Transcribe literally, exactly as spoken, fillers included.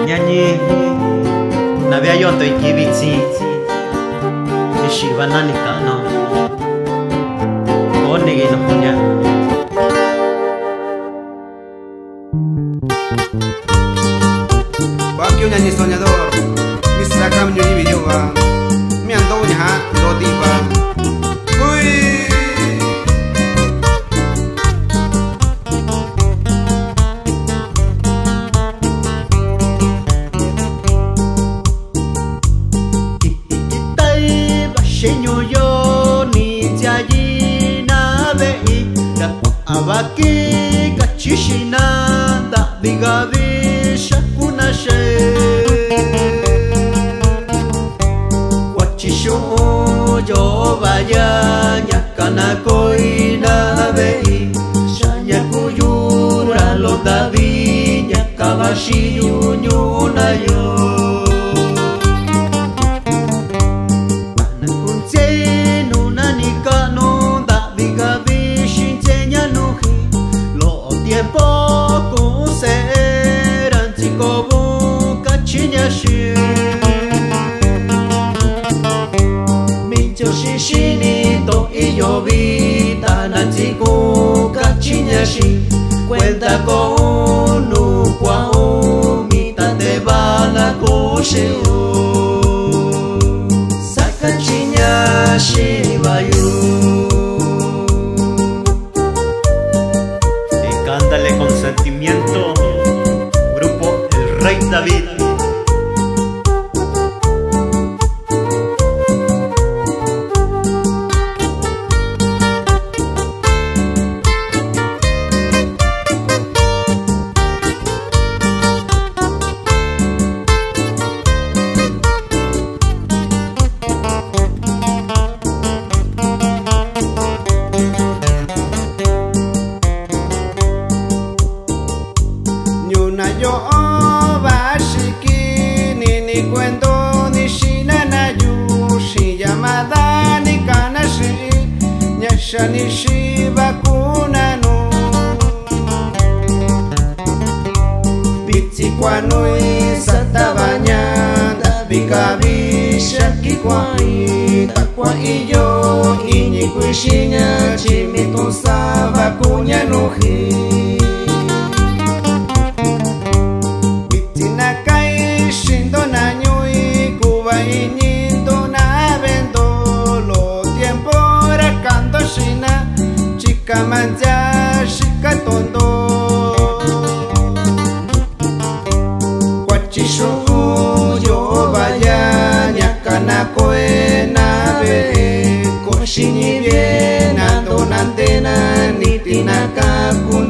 Ñañi, nabia yo to iki bitsi. Ishi bana ni kano. Koni gi no kuña. Ba kyo ñañi soñador. Mi saka mi ñuñi video ba. Mi ando ña ha, ando di ba. Uy. Itai ba xeño yo ni tsiayi na be'i, da abaki kachishina da bigabi shakuna she. Kuachixu yo vaya ña kana koina be'i, xaña kuyura lo dabi ña kabaxi yuñuna yo. Mana kuntse nuna ni kano dabi gabi xintse ña nuji. Lo tiempo kunse eran tsikobu kachiñaxi. Micho xixini to iyo vita na tsiku kachiñaxi. Cuenta ko unu kua umi tate bala ko xeo. Saka chiñaxi bayu. Y cántale con sentimiento, grupo El Rey David. Ñuna yo ba shiki ni ni cuento ni xina na yu xi llamada ni kana xi ña xani xi vacuna nu. Bitsi kua nui sata baña da bika bixaki kua i ta kua iyo iñi kuixiña chimi tu sa vacuña nuji. Bitsi na kai xindo na ñui kuba iñi ndo na bendo lo tiempo ra kando xina chika mancha xika tondo. Kuachixu yo vaya ña kana koe na be ko xi ni bie na ndo na nte na ni ti na ka kun